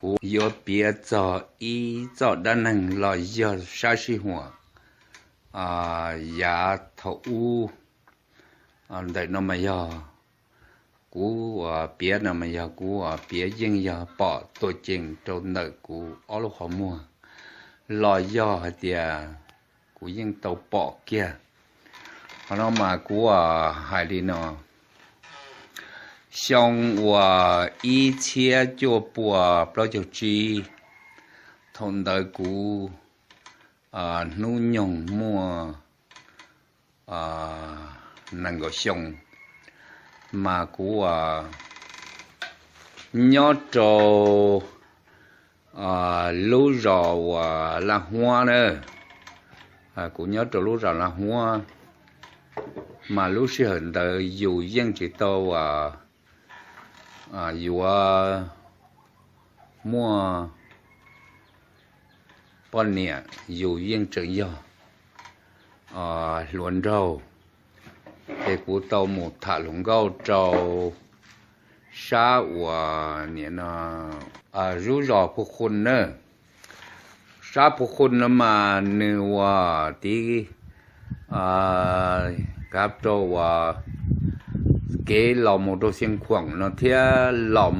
Kuv yuav piav txog ib txoj dab neeg los yog sab sij huam yav thaum ub. Ntawm no mas yog kuv uas piav no mas yog kuv uas piav yeej yog pom tuaj cees rau ntawm kuv ob lub qhov muag los yog hais tias kuv yeej tau pom kiag. Qhov no mas kuv hais li no: xyoo uas ib txhiab cuaj pua plaub caug tsib, thaum ntawd kuv hnub nyoog muaj nees nkaum xyoo, mas kuv nyob rau lub zos uas Laj Huab na. Kuv nyob rau lub zos Laj Huab, mas lub sij hawm ntawd yus yeej tsis tau yuav muaj poj niam, yus yeej tseem yog hluas nraug. Ces kuv tau mus tham hluas nkauj rau sab uas nim no, lub zos Phu Khun na. Sab Phu Khun no mas nws uas tiv kav rau uas kev los mus rau Xeev Khuam no thiab los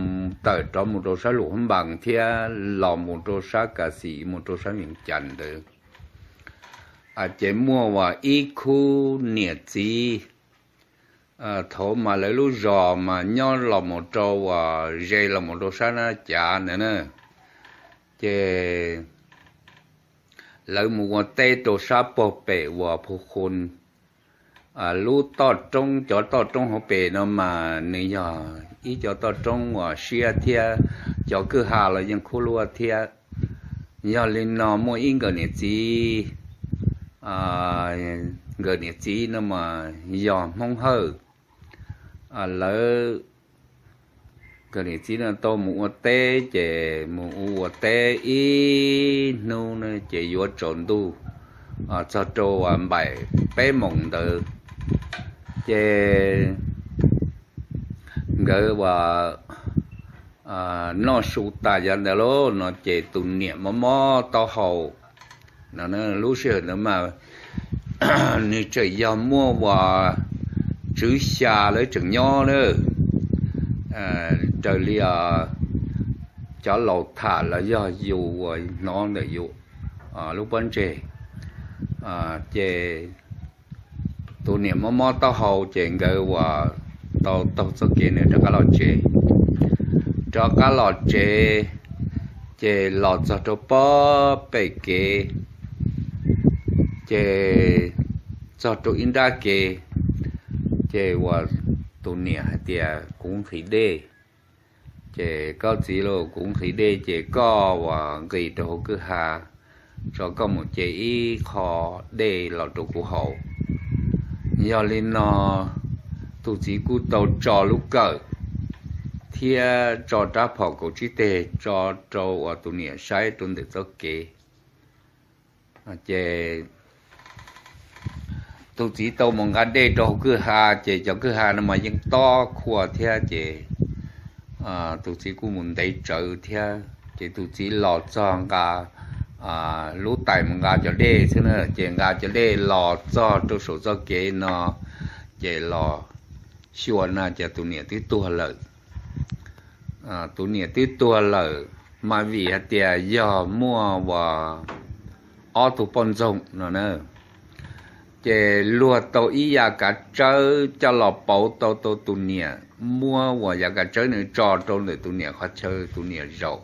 tawm rov mus rau sab Lus Hab Npas thiab los mus rau sab Kas Xis mus rau sab Vees Cas ntawd. Ces muaj uas ib khub niam txiv, thaum mas lawv lub zos mas nyob los mus rau uas ze los mus rau sab Nab Cav ntawd na. Ces lawv mus ua teb rau sab pog pem uas Phu Khun. Lub toj roob, cov toj roob hauv pes no mas nws yog ib co toj roob uas siab thiab cov kwj ha los yeej khuab luab thiab. Yog li no muaj ib nkawm niam txiv, nkawm niam txiv no mas yog Hmoob Hawj. Lawv, nkawm niam txiv no tau mus ua teb, ces mus ua ua teb ib hnub na ces yuav tsaus ntuj txog rau uas npaum peb moos ntawd, ces nkawd uas noj su tas yav ntawd lauj no ces tus niam mob mob taub hau. Lub sij hawm ntawd mas nws tseem yog muaj uas tswv xya lawv tseem nyob na, raws li cov laus tham los yog yus uas hnov ntawm yus lub pob ntseg, ces tus niam mob mob taub hau ces nkawd uas tau taug txoj kev ntawd rov qab los tsev. Rov qab los tsev, ces los txog rau pob pem kev, ces txog rau ib nrab kev, ces uas tus niam hais tias, Kuv nqhis dej. Ces, Koj txiv lauj, kuv nqhis dej ces koj uas nqis rau hauv kwj ha tso, koj mus ce ib qho dej los rau kuv haus. Yog li no tus txiv kuj tau tso lub kawm thiab tso rab phom kaum tsib teg tso rau uas tus niam saib rau ntawm txoj kev. Ces tus txiv tau mus nqa dej rau hauv kwj ha, ces cov kwj ha no mas yeej tob khua thiab, ces tus txiv kuj mus ntev tsawv thiab, ces tus txiv los txog nqa lub tais mus nqa cov dej xwb na, ces nqa cov dej los txog rau saum txoj kev no, ces los xyuas na ces tus niam twb tuag lawm. Tus niam twb tuag lawm, mas vim hais tias yog muaj uas ob tug poj ntxoog no na, ces luag tau ib yav kav tsawb coj los pauv tau rau tus niam, muab uas yav kav tsawb nws tso rau ntawm tus niam qhov chaw tus niam zaum.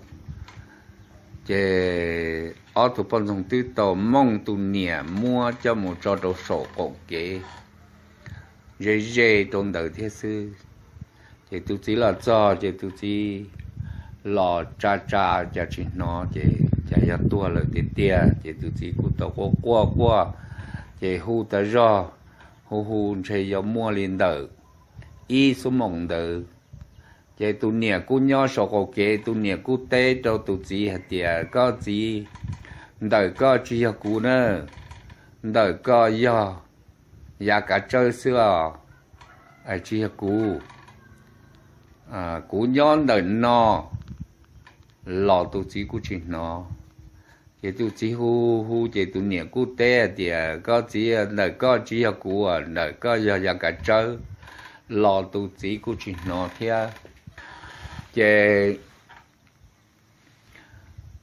Ces ob tug poj ntxoog twb tau mooj tus niam muab coj mus tso rau saum qaum kev ze ze rau ntawd thiab xwb. Ces tus txiv los txog ces tus txiv los tsa tsa cas tsis hnov, ces cas yog tuag lawm tiag tiag. Ces tus txiv kuj tau quaj quaj quaj, ces hu tas zog, hu hu ntshe yuav muaj li ntawm ib xuab moos ntawd. Ces tus niam kuj nyob saum qaum kev, tus niam kuj teb rau tus txiv hais tias, Koj txiv, ntawm koj tsis yog kuv na, ntawm koj yog yav kav tsawb xwb os, tsis yog kuv. Kuv nyob ntawm no, los tus txiv kuj tsis hnov. Ces tus txiv hu hu ces tus niam kuj teb hais tias, Koj txiv, ntawm koj tsis yog kuv, ntawm koj yog yav kav tsawb, los tus txiv kuj tsis hnov thiab. Ces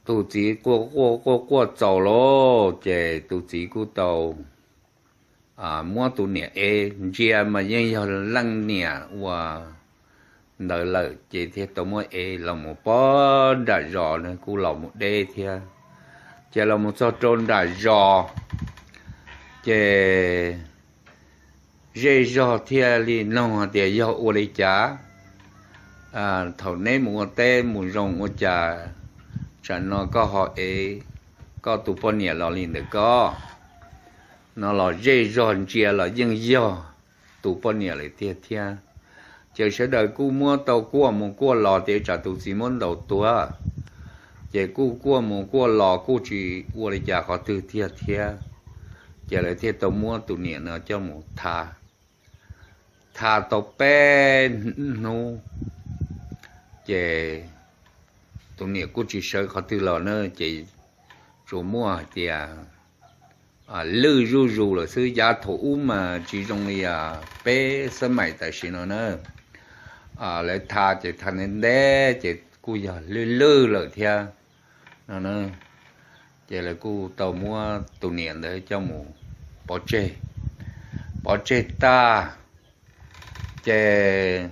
tus txiv quaj quaj quaj quaj txaus lawm ces tus txiv kuj tau muab tus niam ev, ntsia mas yeej yog leej niam uas ntawd lawm ces thiaj tau muab ev los mus pog nram zos, nws kuj los mus deb thiab. Ces los mus txog rau nram zos ces zej zog thiaj li nug hais tias, Yog ua li cas? Thaum neb mus ua teb mus zoo ua cas tsam no koj ho ev koj tus poj niam los li ntawm koj? No los zej zog ntsia los yeej yog tus poj niam lawm tiag thiab. Ces sawv daws kuj muab tau kuaj mus kuaj los tias tsam tus txiv muab ntaus tuag. Ces kuj kuaj mus kuaj los kuj tsis ua li cas qhov twg tiag thiab. Ces lawv thiaj tau muab tus niam no coj mus tha, tha tau peb hnub ces tus niam kuj tsis sawv qhov twg los na, ces tsuas muaj hais tias lwj zuj zus lawm xwb. Yav thaum ub mas tsis zoo li peb xab maim tam sim no na. Lawv tha ces tha ntev ntev ces kuj yog lwj lwj lawm thiab no. Ces lawv kuj tau muab tus niam ntawd coj mus pov tseg, pov tseg tag ces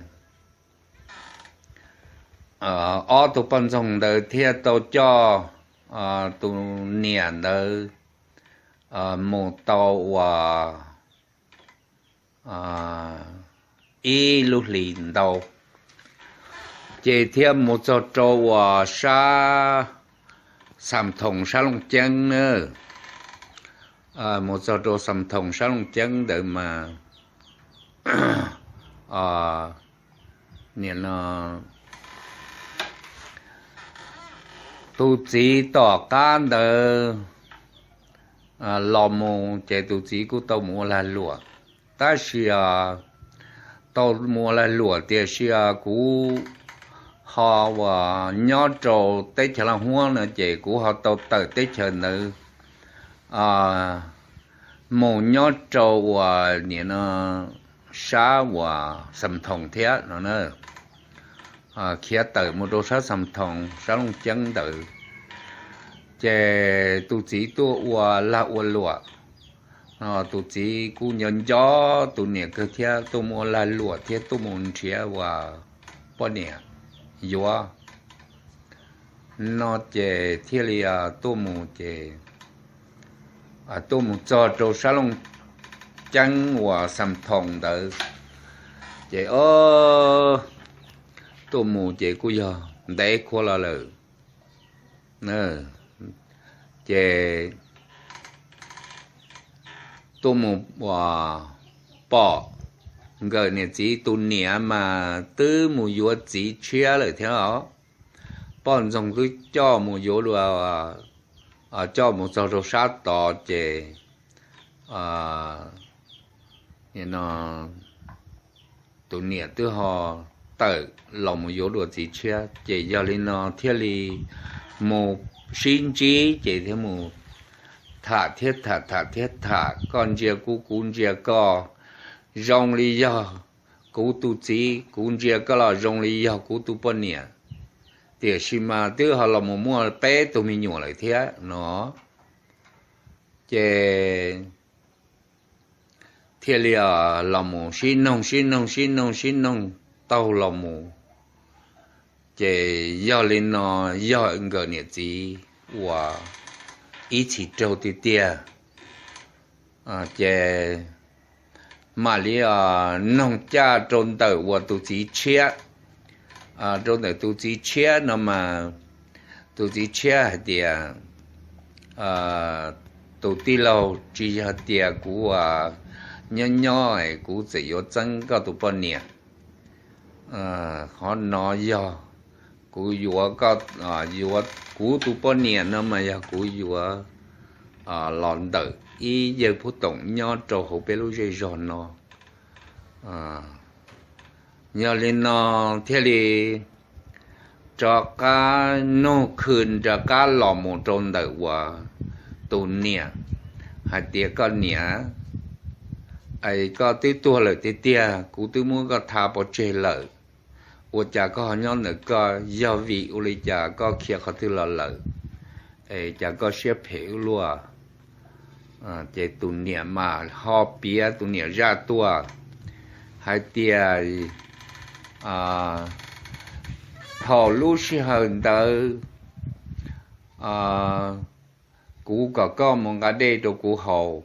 ob tug poj ntxoog ntawd thiaj tau coj tus niam ntawd mus tau uas ib lub hlis ntau, ces thiaj mus txog rau uas sab Xam Thoos sab Looj Ceeb na. Mus txog rau Xam Thoos sab Looj Ceeb ntawd mas nim no tus txiv tom qab ntawd los mus ces tus txiv kuj tau mus ua lag luam. Tab sis tau mus ua lag luam tiam sis kuv ho uas nyob rau teb chaws Laj Huab no ces kuv ho tau tawm teb chaws ntawd mus nyob rau uas nim no sab uas Xam Thoos thiab no na. Khiav tawm mus rau sab Xam Thoos sab Looj Ceeb ntawd, ces tus txiv tuaj ua lag ua luam. Tus txiv kuj nco nco tus niam kawg thiab tuaj mus ua lag luam thiab tuaj mus nrhiav uas poj niam yuav no ces thiaj li tuaj mus ces tuaj mus txog rau sab Looj Ceeb uas Xam Thoos ntawd ces o tuaj mus ces kuj yog ntev khuav los lawm. Ces tuaj mus pom nkawm niam txiv tus niam mas twb mus yuav txiv tshiab lawm thiab os. Poj ntxoog twb coj mus yuav dua, coj mus txog rau sab tod ces no tus niam twb ho tawm los mus yuav dua txiv tshiab ces yog li no thiaj li mus sib ntsib ces thiaj mus tham thiab tham, tham thiab tham, koj ntsia kuv kuv ntsia koj, zoo li yog kuv tus txiv, kuv ntsia koj los zoo li yog kuv tus poj niam, tiam sis mas twb ho los mus muaj peb tug me nyuam lawm thiab no. Ces thiaj li los mus sib noog sib noog sib noog sib noog taug los mus, ces yog li no yog nkawm niam txiv uas ib txhis raug tiag tiag. Ces mam li noog caj rau ntawm uas tus txiv tshiab, rau ntawm tus txiv tshiab no mas tus txiv tshiab hais tias, tus tij laug, tsis yog tias kuv nyob nyob kuv txawm yuav txeeb koj tus poj niam. Qhov no yog kuv yuav, yuav kuv tus poj niam no mas yog kuv yuav los ntawm ib yawg phub toom nyob rau hauv peb lub zej zog no. Yog li no thiaj li rov qab nug khw rov qab los mus rau ntawm uas tus niam hais tias, Koj niam, koj twb tuag lawm tiag tiag, kuv twb muab koj tha pov tseg lawm, ua cas koj ho nyob ntawm koj? Yog vim ua li cas koj khiav qhov twg los lawm? Cas koj siab phem ua luaj? Ces tus niam mas ho piav tus niam zaj tuaj hais tias, Thaum lub sij hawm ntawd kuv kom koj mus nqa dej rau kuv haus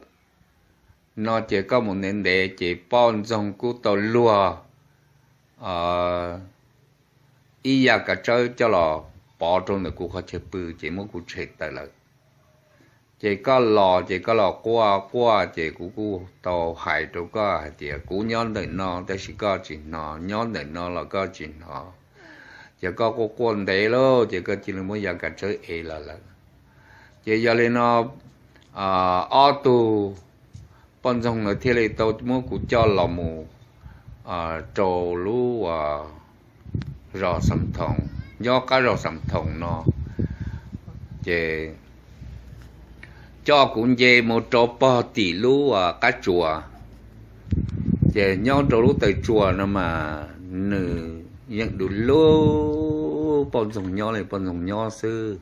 no ces koj mus ntev ntev ces poj ntxoog kuj tau luag ib yam kav tsawb coj los pov rau ntawm kuv qhov chaw pw ces muab kuv tshem tawm lawm. Ces koj los ces koj los quaj quaj ces kuv kuj tau hais rau koj hais tias kuv nyob ntawm no tab sis koj tsis hnov, nyob ntawm no los koj tsis hnov. Ces koj quaj quaj ntev lawm ces koj cia li muab yam kav tsawb ev los lawm. Ces yog li no ob tug poj ntxoog ntawd thiaj li tau muab kuv coj los mus rau lub zos Xam Thoos, nyob qab zos Xam Thoos no. Ces coj kuv nce mus rau pog tim lub qab tsuas. Ces nyob rau lub taw tsuas no mas nws yeej du lug poj ntxoog nyob li poj ntxoog nyob xwb.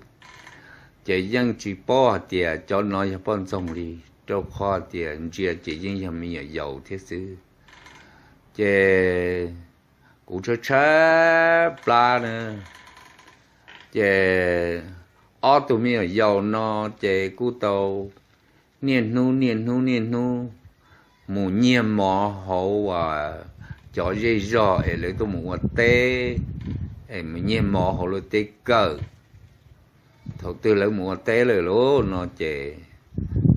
Ces yeej tsis paub hais tias cov no yog poj ntxoog li, rau qhov tias ntsia ces yeej yog me nyuam yaus thiab xwb. Ces kuv tshaib tshaib plab na, ces ob tug me nyuam yaus no ces kuj tau niaj hnub niaj hnub niaj hnub mus nyiag mov hauv cov zej zog es lawv tuaj mus ua teb, es mus nyiag mov hauv lawv tej kawm. Thaum twg lawv mus ua teb lawm lauj no ces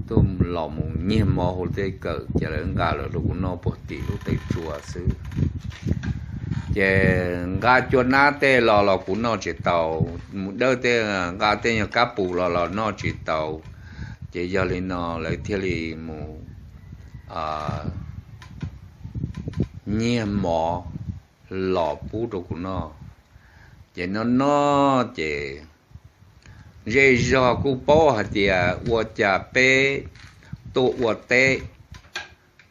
tuaj los mus nyiag mov hauv tej kawm ces lawv nqa los rau kuv noj puag tim lub taw tsuas xwb. Ces nqa cua nab tej los los kuv noj tsis tau, mus dawb tej, nqa tej nyuag kab pus los los noj tsis tau. Ces yog li no lawv thiaj li mus nyiag mov los pub rau kuv noj. Ces noj noj ces zej zog kuj paub hais tias ua cas peb tuaj ua teb,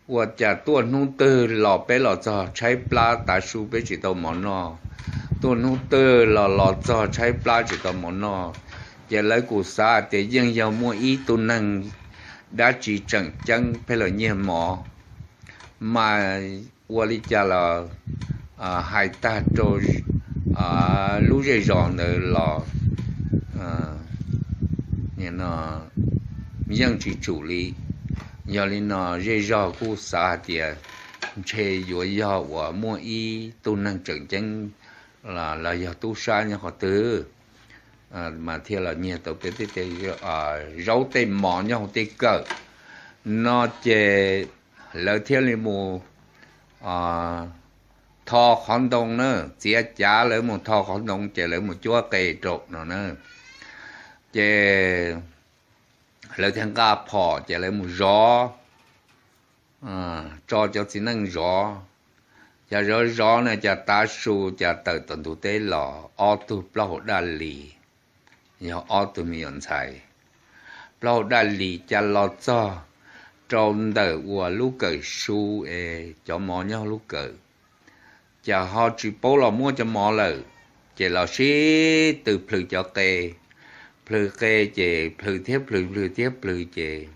ua cas tuaj hnub twg los peb los txog tshaib plab tav su peb tsis tau mov noj, tuaj hnub twg los los txog tshaib plab tsis tau mov noj. Ces lawv kuj xav tias yeej yog muaj ib tug neeg dab tsi tseem ceeb pheej los nyiag mov, mas ua li cas los hais tag rau lub zej zos ntawd los yeej tsis tsum li. Yog li no zej zog kuj xav hais tias ntshe yuav yog uas muaj ib tug neeg tseem ceeb los yog tub sab nyob qhov twg mas thiaj los nyiag tau peb tej zaub tej mov nyob hauv tej kawm no. Ces lawv thiaj li mus tho qhov ntoo na, txiav cav lawv mus tho qhov ntoo ces lawv mus cuab qe rau no na. Ces lawv thiaj nqa phom ces lawv mus zov, tso cov txiv neej zov. Cas zov zov na cas tav su cas tawm tom ntug teb los ob tug plaub hau daj lis, yog ob tug me nyuam ntxhais. Plaub hau daj lis cas los txog rau ntawm uas lub kawm su es cov mov nyob lub kawm, cas ho tsis paub los muab cov mov lawm, ces los sib tw plhws cov qe, plhws qe ces plhws thiab plhws plhws thiab plhws ces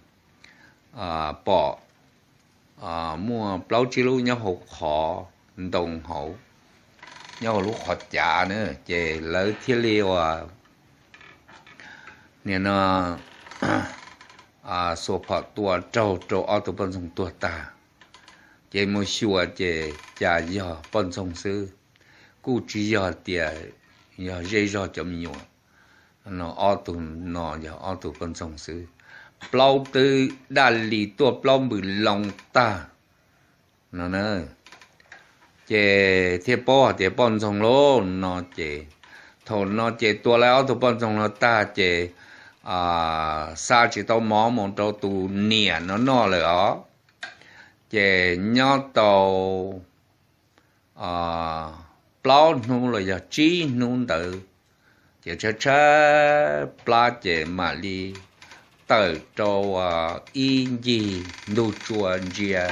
pom muaj plaub tsib lub nyob hauv qhov ntoo hauv, nyob hauv lub qhov cav na, ces lawv thiaj li ua nim no xuas phom tua raug rau ob tug poj ntxoog tuag tag. Ces mus xyuas ces cas yog poj ntxoog xwb, kuj tsis yog tias yog zej zog cov me nyuam no, ob tug no yog ob tug poj ntxoog xwb. Plaub twb daj lis tuaj plaub npws loo tag no na. Ces thiaj paub hais tias poj ntxoog lauj no ces, thaum no ces tua lawv ob tug poj ntxoog no tag ces xa tsis tau mov mus rau tus niam no noj lawm os. Ces nyob tau plaub hnub los yog tsib hnub ntawd, Ces tshaib tshaib plab ces mam li tawm rau ib ncig ntug tsua ntsia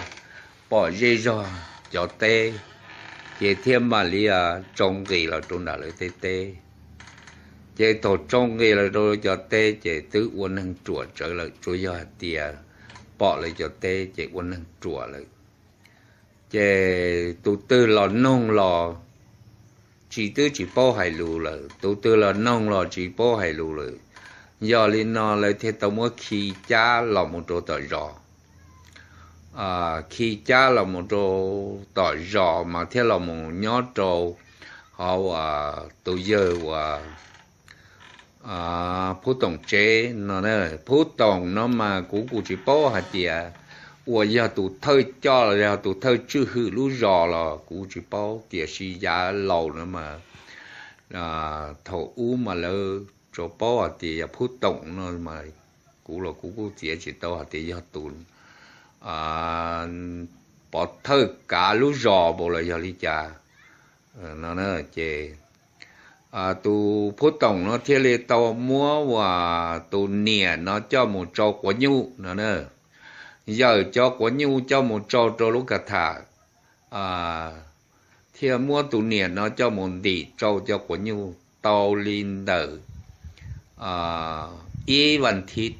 pom zej zog cov teb, ces thiaj mam li tsoo nqis los rau nram lawv tej teb. Ces thaum tsoo nqis los rau cov teb ces twb ua neeg ruam tsawv lawm, tsuas yog hais tias pom lawv cov teb ces ua neeg ruam lawm. Ces tus twg los noog los tsis, twb tsis paub hais lus lawm, tus twg los noog los tsis paub hais lus lawm. Yog li no lawv thiaj tau muab khi cab los mus rau tom zos. Khi cab los mus rau tom zos mas thiaj los mus nyob rau hauv tus yawg uas Phub Toom tsev no. Phub Toom no mas kuv kuj tsis paub hais tias uas yog tus thawj coj los yog tus thawj tswj hwm lub zos los kuv tsis paub, tiam sis yav laus no mas thaum ub mas lawv tsuas paub hais tias yog Phub Toom no mas kuv los kuv kuj txiav tsis tau hais tias yog tus pov thawj kav lub zos npaum los yog li cas no. Ces tus Phub Toom no thiaj li tau muab uas tus niam no coj mus tsau quav nyuj no. Yawm cov quav nyuj coj mus tsau rau lub ka tham, thiaj muab tus niam no coj mus ntim tsau cov quav nyuj tau li ntawm ib vas thiv,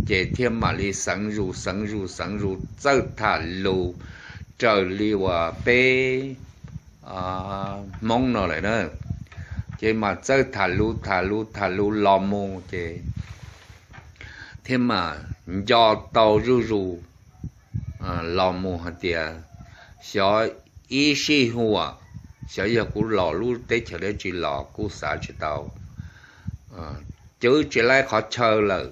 ces thiaj mam li xeev zus xeev zus xeev zus txawj tham lus raws li uas peb Hmoob no lawm na. Ces mam txawj tham lus tham lus tham lus los mus ces thiaj mam nco tau zuj zus los mus hais tias xyov ib sij huam, xyov yog kuv los lub teb chaws dab tsi los kuj xav tsis tau, cwv tsis laib qhov chaw lawm.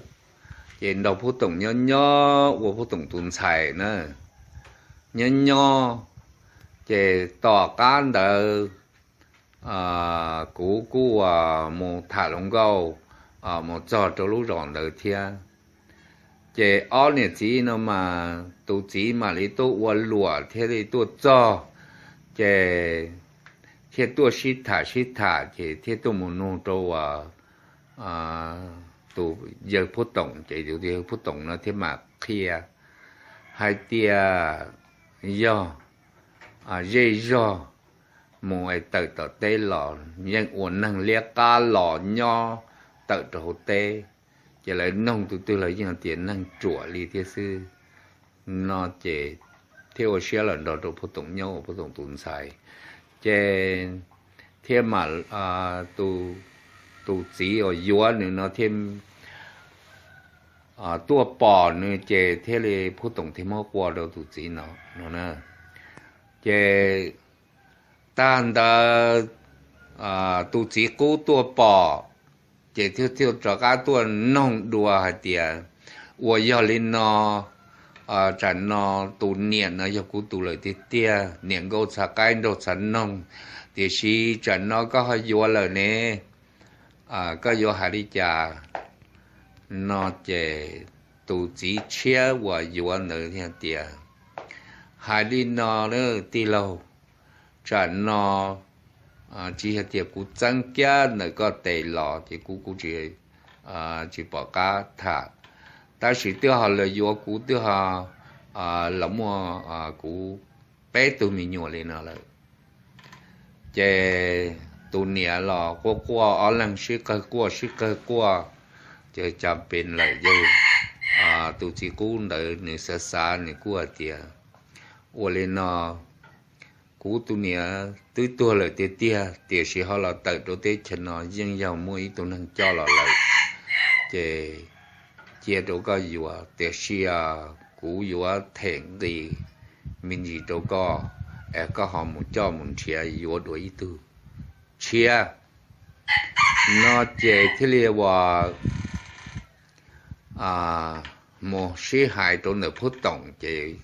Ces nrog Phub Toom nyob nyob ua Phub Toom tus ntxhais na, nyob nyob ces tom qab ntawd kuv kuj mus tham hluas nkauj mus txog rau lub zos ntawd thiab. Ces ob niam txiv no mas tus txiv mam li tuaj ua luam thiaj li tuaj txog, ces thiaj tuaj sib tham sib tham ces thiaj tuaj mus nug rau tus yawg Phub Toom, ces tus yawg Phub Toom no thiaj mam qhia hais tias yog zej zog mus es tawm tom teb los yeej ua neeg liab qab los nyob tawm rau hauv teb, ces lawv noog tus twg los yeej tias neeg ruam li thiab xwb no. Ces thiaj ua siab los nrog rau Phub Toom nyob ua Phub Toom tus ntxhais, ces thiaj mam tus txiv uas yuav nws no thiaj tuaj pom nws ces thiaj li Phub Toom thiaj muab qua rau tus txiv no no. Ces tag ntawd tus txiv qub tuaj pom, ces thiaj thiaj rov qab tuaj noog dua hais tias uas yog li no, tsam no tus niam no yog kuv tus lawm tiag tiag, niam nkauj txha qaib nraug txha noog, tiam sis tsam no koj ho yuav lawm ne, koj yuav hais li cas no? Ces tus txiv tshiab uas yuav ntawd thiaj tias hais li no, tij laug, tsam no tsis yog tias kuv txeeb kiab ntawm koj tes los ces kuv kuj tsis pom qab tham, tab sis twb ho los yuav kuv twb ho los muaj kuv peb tug me nyuam li no lawm. Ces tus niam los quaj quaj, ob leeg sib qawg quaj sib qawg quaj, ces cas pes lawm yawg tus txiv qub ntawd nws xav xav nws kuj hais tias ua li no, kuv tus niam twb tuag lawm tiag tiag, tiam sis ho los tawm rau teb chaws no yeej yog muaj ib tug neeg coj los lawm, ces cia rau koj yuav, tiam sis kuv yuav them nqi me ntsis rau koj, es koj ho mus coj mus nrhiav yuav dua ib tug tshiab no. Ces thiaj li uas mus sib hais rau ntawm Phub Toom, ces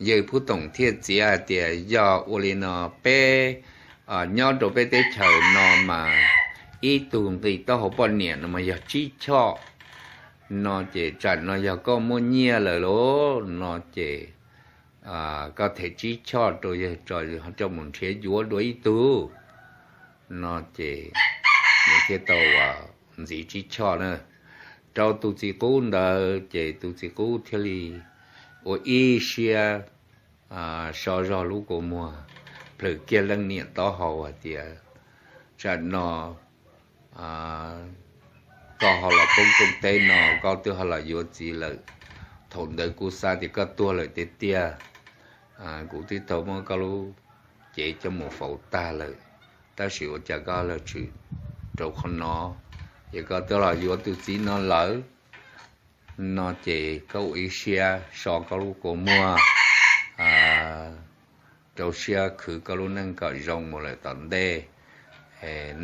yawg Phub Toom thiaj txiav hais tias yog ua li no, peb nyob rau peb teb chaws no mas ib tug nqi taub hau poj niam no mas yog tsib choj no, ces tsam no yog koj muaj nyiaj lawm lauj no ces koj them tsib choj rau yawg tso, coj mus nrhiav yuav dua ib tug no. Ces nws thiaj tau ntxiv Tsib Choj na. Rau tus txiv qub ntawd ces tus txiv qub thiaj li ua ib siab so zog lub kua muag, plhws kiag leej niam taub hau hais tias, tsam no koj ho los poob kooj teb no, koj twb ho los yuav txiv lawm. Thaum ntawd kuv xav tias koj tuag lawm tiag tiag. Kuv twb tau muab koj lub cev coj mus faus tag lawm, tab sis ua cas koj los tshwm rau qhov no, ces koj twb los yuav tus txiv no lawm no ces koj ua ib siab so koj lub kua muag rau siab khwv koj lub neej kom zoo mus lawm tom ntej.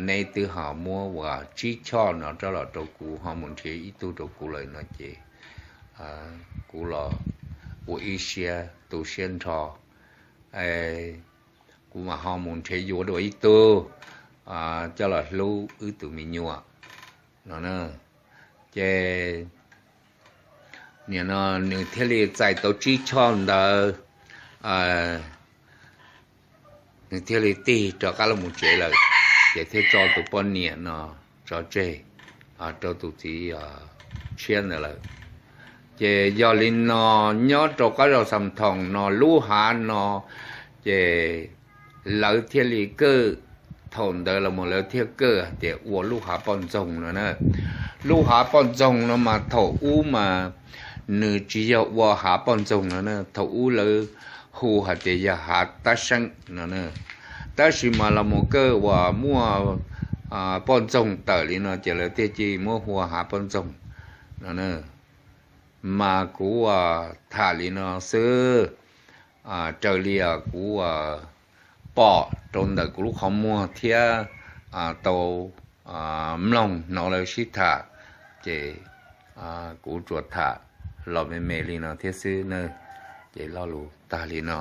Neb twb ho muab uas Tsib Choj no rov los rau kuv, ho mus nrhiav ib tug rau kuv lawm no ces kuv los ua ib siab tu siab nrho, kuv mam ho mus nrhiav yuav dua ib tug coj los hlub wb tus me nyuam no. Ces nim no nws thiaj li txais tau Tsib Choj ntawd, nws thiaj li tig rov qab los mus tsev lawm, ces thiaj tso tus poj niam no tso tseg rau tus txiv tshiab ntawd lawm. Ces yog li no, nyob rau qab zos Xam Thoos no lub hav no, ces lawv thiaj li kawj, thaum ntawd los mus lawv thiaj kawj hais tias ua lub hav poj ntxoog no na. Lub hav poj ntxoog no mas thaum ub mas nws tsis yog ua hav poj ntxoog no na, thaum ub lawv hu hais tias yog hav tab seeb no na. Tab sis mas los mus kawj uas muaj poj ntxoog tawm li no ces lawv thiaj li muab hu ua hav poj ntxoog no na. Mas kuv uas tham li no xwb, raws li kuv uas pom rau ntawm kuv lub qhov muag thiab tau mloog hnov lawv sib tham, ces kuv tsuas tham los me me li no thiab xwb na. Ces lo lus tag li no.